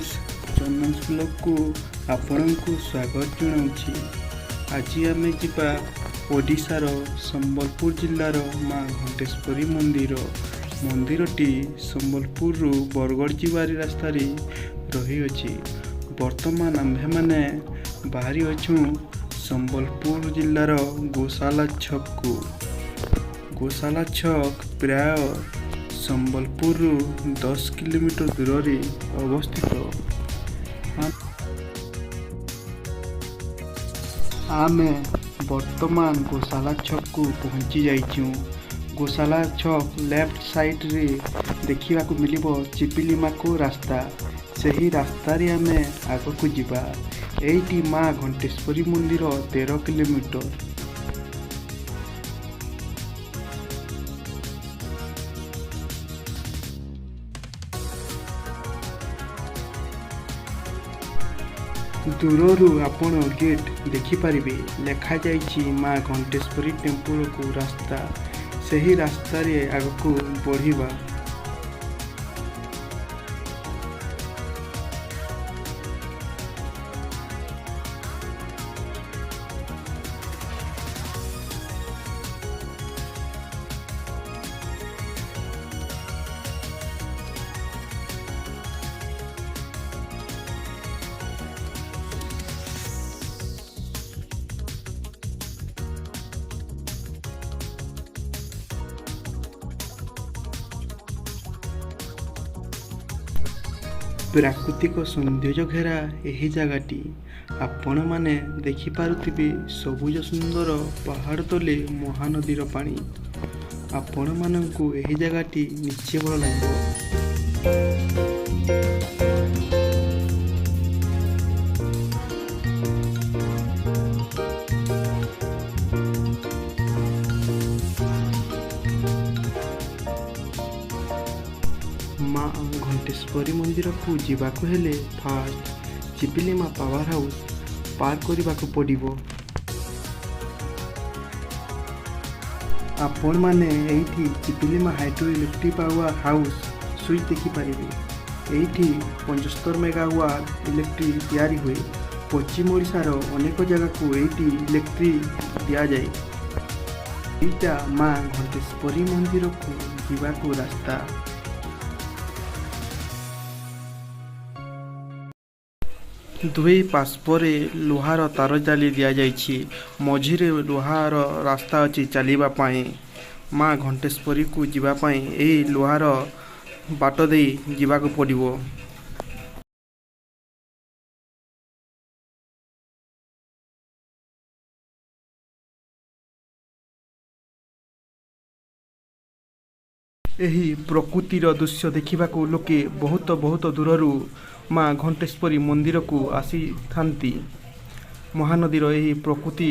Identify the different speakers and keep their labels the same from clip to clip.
Speaker 1: Friends, ଚନ୍ଦନ୍ସ ବ୍ଲଗ୍କୁ ଆପଣଙ୍କୁ ସ୍ୱାଗତ ଜଣାଉଛି। ଆଜି ଆମେ ଯିବା ଓଡ଼ିଶାର ସମ୍ବଲପୁର ଜିଲ୍ଲାର ମା ଘଣ୍ଟେଶ୍ୱରୀ ମନ୍ଦିର। ମନ୍ଦିରଟି ସମ୍ବଲପୁରରୁ ବରଗଡ଼ ଯିବାରି ରାସ୍ତାରେ ରହିଅଛି। ବର୍ତ୍ତମାନ ଆମ୍ଭେମାନେ ବାହାରି ଅଛୁ ସମ୍ବଲପୁର ଜିଲ୍ଲାର ଗୋଶାଲା ଛକକୁ। ଗୋଶାଲା ଛକ ପ୍ରାୟ ସମ୍ବଲପୁରରୁ 10 କିଲୋମିଟର ଦୂରରେ ଅବସ୍ଥିତ। ଆମେ ବର୍ତ୍ତମାନ ଗୋଶାଲା ଛକକୁ ପହଞ୍ଚି ଯାଇଛୁ। ଗୋଶାଲା ଛକ ଲେଫ୍ଟ ସାଇଡ଼ରେ ଦେଖିବାକୁ ମିଳିବ ଚିପିଲିମାକୁ ରାସ୍ତା। ସେହି ରାସ୍ତାରେ ଆମେ ଆଗକୁ ଯିବା। ଏଇଠି ମା ଘଣ୍ଟେଶ୍ୱରୀ ମନ୍ଦିର 13 କିଲୋମିଟର। ଦୂରରୁ ଆପଣ ଗେଟ୍ ଦେଖିପାରିବେ। ଲେଖାଯାଇଛି ମା ଘଣ୍ଟେଶ୍ୱରୀ ଟେମ୍ପୁଲକୁ ରାସ୍ତା। ସେହି ରାସ୍ତାରେ ଆଗକୁ ବଢ଼ିବା। ପ୍ରାକୃତିକ ସୌନ୍ଦର୍ଯ୍ୟ ଘେରା ଏହି ଜାଗାଟି। ଆପଣମାନେ ଦେଖିପାରୁଥିବେ ସବୁଜ ସୁନ୍ଦର ପାହାଡ଼ ତଲେ ମହାନଦୀର ପାଣି। ଆପଣମାନଙ୍କୁ ଏହି ଜାଗାଟି ନିଶ୍ଚୟ ଭଲ ଲାଗିବ। ମା ଘଣ୍ଟେଶ୍ୱରୀ ମନ୍ଦିରକୁ ଯିବାକୁ ହେଲେ ଫାଷ୍ଟ ଚିପିଲିମା ପାୱାର ହାଉସ୍ ପାର କରିବାକୁ ପଡ଼ିବ। ଆପଣମାନେ ଏଇଠି Chiplima hydro electric power house switch ଦେଖିପାରିବେ। ଏଇଠି 75 ମେଗାୱାଟ ଇଲେକ୍ଟ୍ରିକ୍ ତିଆରି ହୁଏ। ପଶ୍ଚିମ ଓଡ଼ିଶାର ଅନେକ ଜାଗାକୁ ଏଇଠି ଇଲେକ୍ଟ୍ରିକ୍ ଦିଆଯାଏ। ଏଇଟା ମା ଘଣ୍ଟେଶ୍ୱରୀ ମନ୍ଦିରକୁ ଯିବାକୁ ରାସ୍ତା। ଦୁଇ ପାର୍ଶ୍ୱରେ ଲୁହାର ତାର ଜାଲି ଦିଆଯାଇଛି। ମଝିରେ ଲୁହାର ରାସ୍ତା ଅଛି ଚାଲିବା ପାଇଁ। ମା ଘଣ୍ଟେଶ୍ୱରୀକୁ ଯିବା ପାଇଁ ଏହି ଲୁହାର ବାଟ ଦେଇ ଯିବାକୁ ପଡ଼ିବ। ଏହି ପ୍ରକୃତିର ଦୃଶ୍ୟ ଦେଖିବାକୁ ଲୋକେ ବହୁତ ବହୁତ ଦୂରରୁ ମା ଘଣ୍ଟେଶ୍ୱରୀ ମନ୍ଦିରକୁ ଆସିଥାନ୍ତି। ମହାନଦୀର ଏହି ପ୍ରକୃତି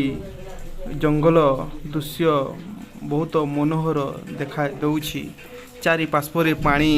Speaker 1: ଜଙ୍ଗଲ ଦୃଶ୍ୟ ବହୁତ ମନୋହର ଦେଖା ଦେଉଛି। ଚାରି ପାର୍ଶ୍ୱରେ ପାଣି।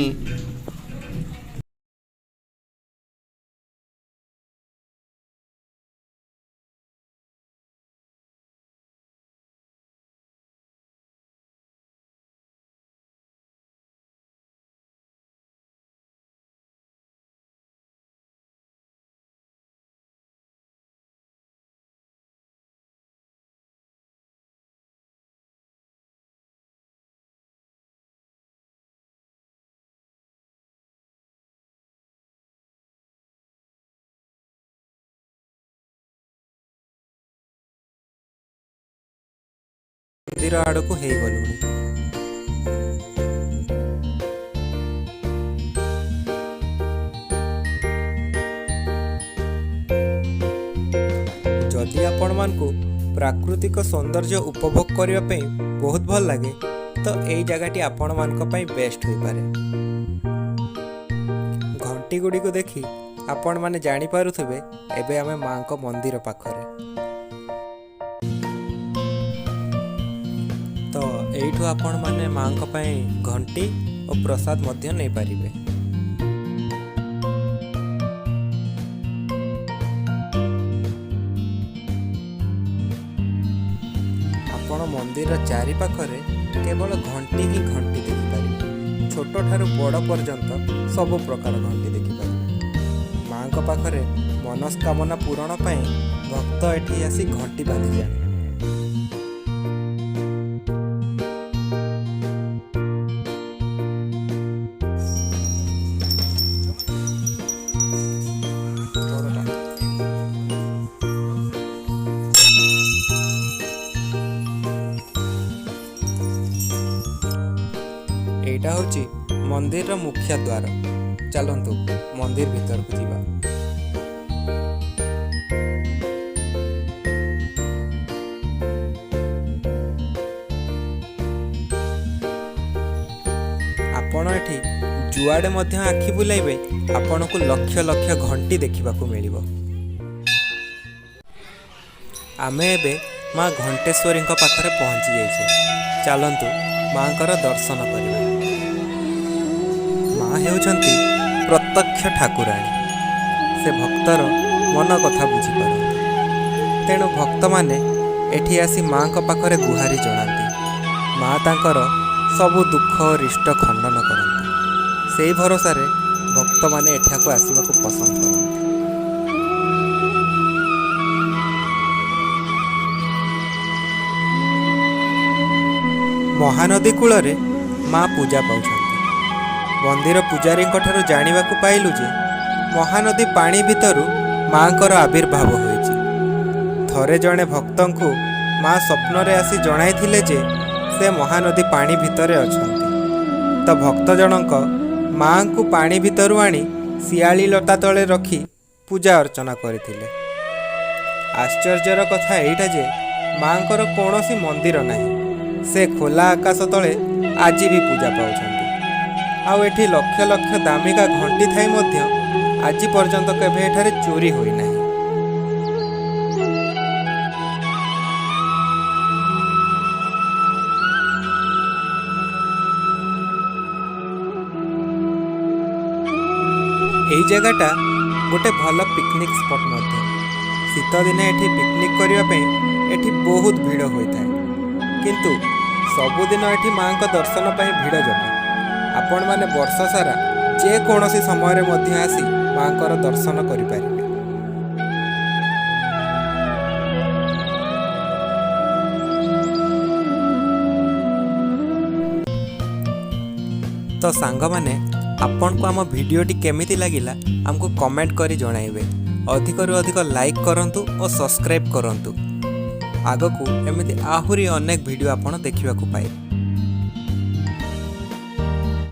Speaker 2: ମନ୍ଦିର ଆଡ଼କୁ ହେଇଗଲୁଣି। ଯଦି ଆପଣମାନଙ୍କୁ ପ୍ରାକୃତିକ ସୌନ୍ଦର୍ଯ୍ୟ ଉପଭୋଗ କରିବା ପାଇଁ ବହୁତ ଭଲ ଲାଗେ, ତ ଏଇ ଜାଗାଟି ଆପଣମାନଙ୍କ ପାଇଁ ବେଷ୍ଟ ହୋଇପାରେ। ଘଣ୍ଟି ଗୁଡ଼ିକୁ ଦେଖି ଆପଣମାନେ ଜାଣିପାରୁଥିବେ, ଏବେ ଆମେ ମାଙ୍କ ମନ୍ଦିର ପାଖରେ। ତ ଏଇଠୁ ଆପଣମାନେ ମାଙ୍କ ପାଇଁ ଘଣ୍ଟି ଓ ପ୍ରସାଦ ମଧ୍ୟ ନେଇପାରିବେ। ଆପଣ ମନ୍ଦିର ଚାରିପାଖରେ କେବଳ ଘଣ୍ଟି ହିଁ ଘଣ୍ଟି ଦେଖିପାରିବେ। ଛୋଟ ଠାରୁ ବଡ଼ ପର୍ଯ୍ୟନ୍ତ ସବୁ ପ୍ରକାର ଘଣ୍ଟି ଦେଖିପାରିବେ। ମାଙ୍କ ପାଖରେ ମନସ୍କାମନା ପୂରଣ ପାଇଁ ଭକ୍ତ ଏଠି ଆସି ଘଣ୍ଟି ବାନ୍ଧିଯାଆନ୍ତି। ଏଇଟା ହେଉଛି ମନ୍ଦିରର ମୁଖ୍ୟ ଦ୍ୱାର। ଚାଲନ୍ତୁ, ମନ୍ଦିର ଭିତରକୁ ଯିବା। ଆପଣ ଏଠି ଯୁଆଡ଼େ ମଧ୍ୟ ଆଖି ବୁଲାଇବେ, ଆପଣଙ୍କୁ ଲକ୍ଷ ଲକ୍ଷ ଘଣ୍ଟି ଦେଖିବାକୁ ମିଳିବ। ଆମେ ଏବେ ମା ଘଣ୍ଟେଶ୍ୱରୀଙ୍କ ପାଖରେ ପହଞ୍ଚି ଯାଇଛେ। ଚାଲନ୍ତୁ, ମାଙ୍କର ଦର୍ଶନ କରିବା। ମା ହେଉଛନ୍ତି ପ୍ରତ୍ୟକ୍ଷ ଠାକୁରାଣୀ। ସେ ଭକ୍ତର ମନ କଥା ବୁଝିପାରନ୍ତି। ତେଣୁ ଭକ୍ତମାନେ ଏଠି ଆସି ମାଙ୍କ ପାଖରେ ଗୁହାରି ଜଣାନ୍ତି। ମା ତାଙ୍କର ସବୁ ଦୁଃଖ ରିଷ୍ଟ ଖଣ୍ଡନ କରନ୍ତି। ସେଇ ଭରସାରେ ଭକ୍ତମାନେ ଏଠାକୁ ଆସିବାକୁ ପସନ୍ଦ କରନ୍ତି। ମହାନଦୀ କୂଳରେ ମା ପୂଜା ପାଉଛନ୍ତି। ମନ୍ଦିର ପୂଜାରୀଙ୍କ ଠାରୁ ଜାଣିବାକୁ ପାଇଲୁ ଯେ ମହାନଦୀ ପାଣି ଭିତରୁ ମାଙ୍କର ଆବିର୍ଭାବ ହୋଇଛି। ଥରେ ଜଣେ ଭକ୍ତଙ୍କୁ ମା ସ୍ୱପ୍ନରେ ଆସି ଜଣାଇଥିଲେ ଯେ ସେ ମହାନଦୀ ପାଣି ଭିତରେ ଅଛନ୍ତି। ତ ଭକ୍ତ ଜଣଙ୍କ ମାଙ୍କୁ ପାଣି ଭିତରୁ ଆଣି ଶିଆଳି ଲତା ତଳେ ରଖି ପୂଜା ଅର୍ଚ୍ଚନା କରିଥିଲେ। ଆଶ୍ଚର୍ଯ୍ୟର କଥା ଏଇଟା ଯେ ମାଙ୍କର କୌଣସି ମନ୍ଦିର ନାହିଁ। ସେ ଖୋଲା ଆକାଶ ତଳେ ଆଜି ବି ପୂଜା ପାଉଛନ୍ତି। ଆଉ ଏଠି ଲକ୍ଷ ଲକ୍ଷ ଦାମିକା ଘଣ୍ଟି ଥାଇ ମଧ୍ୟ ଆଜି ପର୍ଯ୍ୟନ୍ତ କେବେ ଏଠାରେ ଚୋରି ହୋଇନାହିଁ। ଏଇ ଜାଗାଟା ଗୋଟେ ଭଲ ପିକନିକ୍ ସ୍ପଟ୍ ମଧ୍ୟ। ଶୀତ ଦିନେ ଏଠି ପିକନିକ୍ କରିବା ପାଇଁ ଏଠି ବହୁତ ଭିଡ଼ ହୋଇଥାଏ। କିନ୍ତୁ ସବୁଦିନ ଏଠି ମାଙ୍କ ଦର୍ଶନ ପାଇଁ ଭିଡ଼ ଜମେ। ଆପଣମାନେ ବର୍ଷ ସାରା ଯେକୌଣସି ସମୟରେ ମଧ୍ୟ ଆସି ମାଙ୍କର ଦର୍ଶନ କରିପାରିବେ। ତ ସାଙ୍ଗମାନେ, ଆପଣଙ୍କୁ ଆମ ଭିଡ଼ିଓଟି କେମିତି ଲାଗିଲା, ଆମକୁ କମେଣ୍ଟ କରି ଜଣାଇବେ। ଅଧିକରୁ ଅଧିକ ଲାଇକ୍ କରନ୍ତୁ ଓ ସବସ୍କ୍ରାଇବ୍ କରନ୍ତୁ। ଆଗକୁ ଏମିତି ଆହୁରି ଅନେକ ଭିଡ଼ିଓ ଆପଣ ଦେଖିବାକୁ ପାଇବେ।